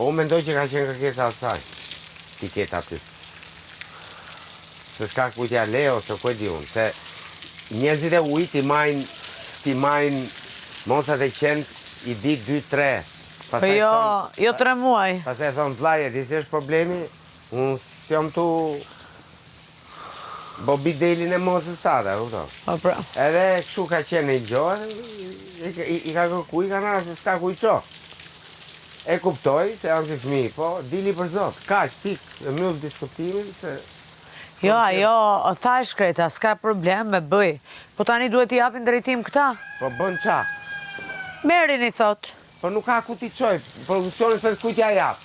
Po unë mendoj që ka qenë kërkesa e saj, t'i ketë aty. Se s'ka kujt ja le ose ku e di unë, se njerëzit e ujit i majnë, t'i majnë mocat e qentë i di 2 3. Po jo, jo 3 muaj. Pastaj thonë vllai, e di si është problemi? Unë s'jam tu bo bidelin e mocës tate, e kupton? Po pra. Edhe kështu ka qenë një gjo, i, i, i ka kërku, i ka nërë se s'ka ku i ço. E kuptoj se janë si fëmijë, po dili për zot, kaq, pik, e mbyll diskutimin se Jo, ajo, tha e shkreta, s'ka problem me bëj. Po tani duhet t'i japin drejtim këta. Po bën ça? Merrini, thotë. Po nuk ka ku t'i çoj, produksioni thotë kujt ja jap.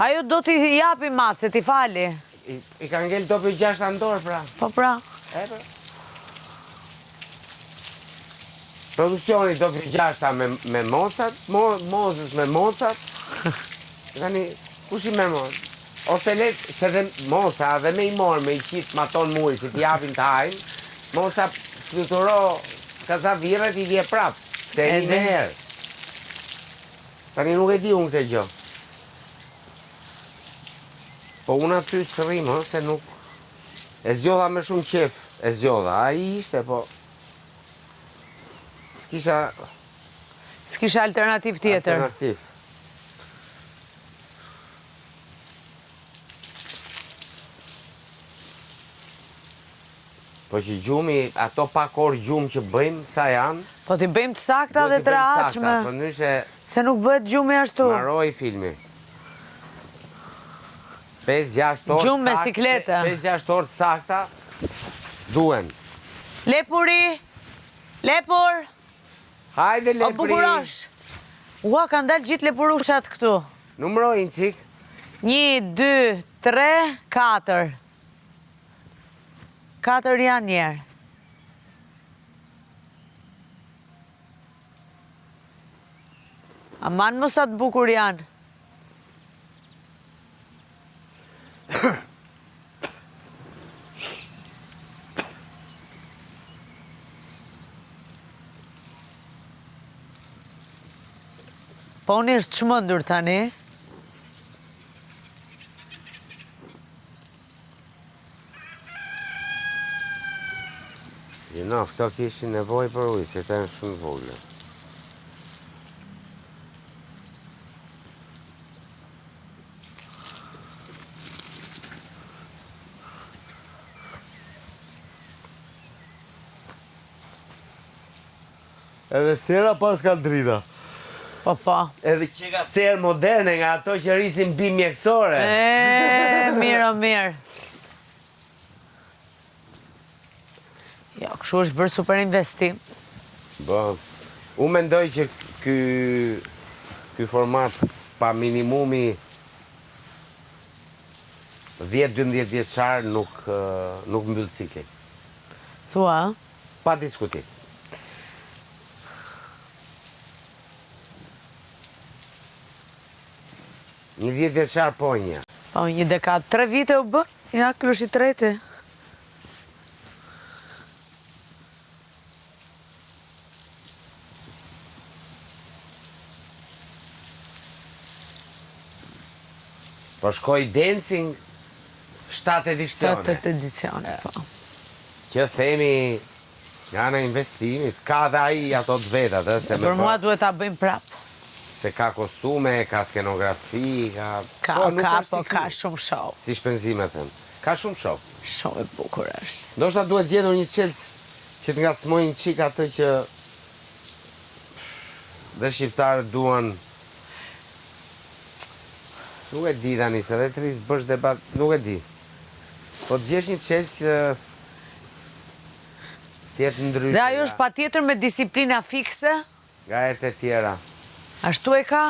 Ajo do t'i japi macet, t'i fali. I, i ka ngel dopio gjashta në dorë, pra. Po pra. E, pra. Produksioni dopio gjashta me, me mocat, mo, Mozës me mocat. Tani, kush i merr mocë? Ose le, se dhe moca, dhe me i morë, me i qitë maton murit, që t'i japin të hajnë, moca fluturo kazavirret i vje prap, se e një herë. Tani nuk e di unë këtë gjë. Po unë aty s'rrim, hë, se nuk... E zgjodha me shumë qef, e zgjodha. Ai ishte, po... S'kisha... S'kisha alternativë tjetër. Alternativë. Po që gjumi, ato pak orë gjumë që bëjmë, sa janë? Po t'i bëjmë të sakta dhe të rehatshme. Po ndryshe... Se nuk bëhet gjumi ashtu. Mbaroi filmi. 5-6 orë Gjumë me siklete. 5-6 orë të sakta, duen. Lepuri! Lepur! Hajde lepuri! O bukurosh! Ua, kanë dalë gjithë lepurushat këtu. Numëroj një çikë. 1, 2, 3, 4. 4 janë njerë. Aman më sa të bukur janë. Poni është çmendur tani. Gjynah, këto kishin nevojë për ujë, se janë shumë të vogla. Edhe sera paska drita. Po, po. Edhe që ka serë moderne nga ato që rrisin bimë mjekësore. E, mirë, o mirë. Jo, kështu është bërë super investim. Po, unë mendoj që ky, ky format pa minimumi 10-12 vjeçar nuk, nuk mbyll ciklin. Thua? Pa diskutim. Një 10 vjeçar po një. Po një dekadë, tre vite u bë, ja, ky është i treti. Po shkoi dancing 7 edicione. 7 edicione, po. Që themi nga ana e investimit, ka dhe ai ato të vetat, ë, se me Për mua duhet ta bëjmë prapë. Se ka kostume, ka skenografi, ka... Ka, po, nuk ka, është po, si ka ky. shumë show. Si shpenzime, them. Ka shumë show. Shumë e bukur është. Ndoshta duhet gjetur një çelës që të ngacmojë një çik atë që dhe shqiptarët duan Nuk e di tani se dhe të rrish bësh debat, nuk e di. Po të gjesh një çelës që të jetë ndryshe. Dhe ajo është patjetër me disiplina fikse? Nga herët e tjera. Ashtu e ka?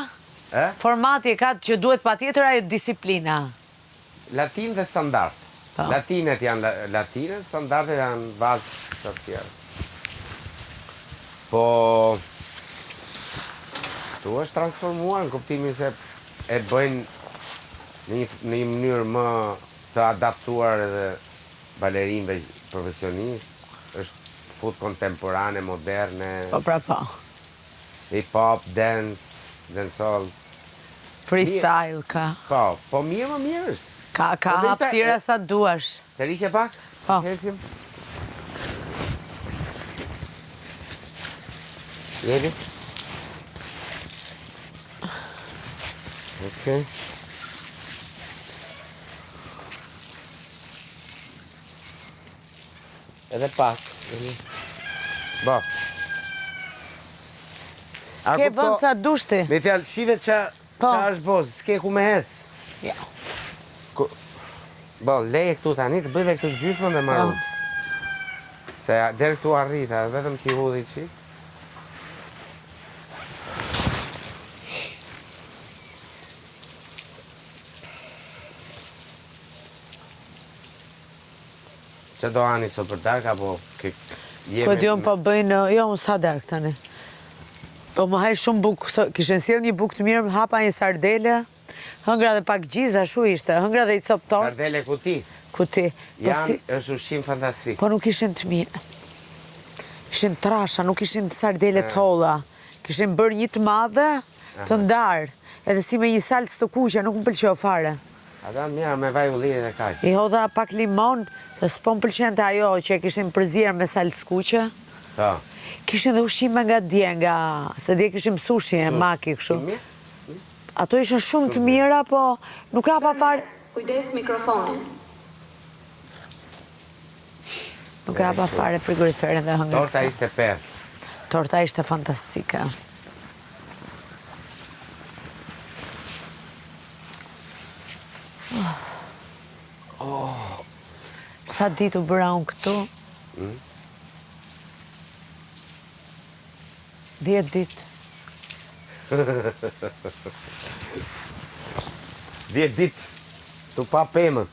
E? Formati e ka që duhet patjetër ajo disiplina. Latin dhe standard. Po. Latinet janë latinet, standardet janë vals të tjera. Po tu është transformuar në kuptimin se e bëjnë në një, në një mënyrë më të adaptuar edhe balerinëve profesionistë, është fut kontemporane, moderne. Po pra po. Hip hop, dance, dancehall. Freestyle ka. Po, po mirë më mirë është. Ka, ka Po, dhe hapësira sa duash. Të rriqe pak? Po. Hesim. Jepi. Okej. Edhe pak. Bo. A Ke kupto- vend sa dush ti. Me fjalë, shive qa, Po. qa është bo, s'ke ku me hec. Ja. Ku... Bo, leje këtu tani, të bëj dhe këtu gjysmën dhe marru. Po. Se deri këtu arrita, vetëm t'i hudhi çik. Që do hani sot për darkë, apo ke... je Po me- di unë po bëjnë, jo unë s'ha darkë tani. Po më haj shumë bukë, kishin sjellë një bukë të mirë, hapa një sardele, hëngra dhe pak gjizë, ashtu ishte, hëngra dhe i copë tortë, Sardele kuti. kuti. Po Janë, si, është ushqim fantastik. po nuk ishin të mirë. Ishin trasha, nuk ishin sardele të holla. Kishin bërë një të madhe, të ndarë. Edhe si me një salcë të kuqe, nuk më pëlqeu fare. Ata janë mira me vaj ulliri dhe kaq. I hodha pak limon, se s'po më pëlqente ajo që e kishin përzier me salcë kuqe. Po. Kishin dhe ushqime nga dje, nga... Se dje kishim sushi e maki kështu. Mirë? Ato ishin shumë të mira, po nuk hapa fare... Kujdes mikrofonin. Nuk e hapa fare frigoriferin dhe hëngra. Torta ishte per. Torta ishte fantastike. Oh. Sa ditë u bëra unë këtu? Mm. 10 ditë. 10 ditë tu pa pemën.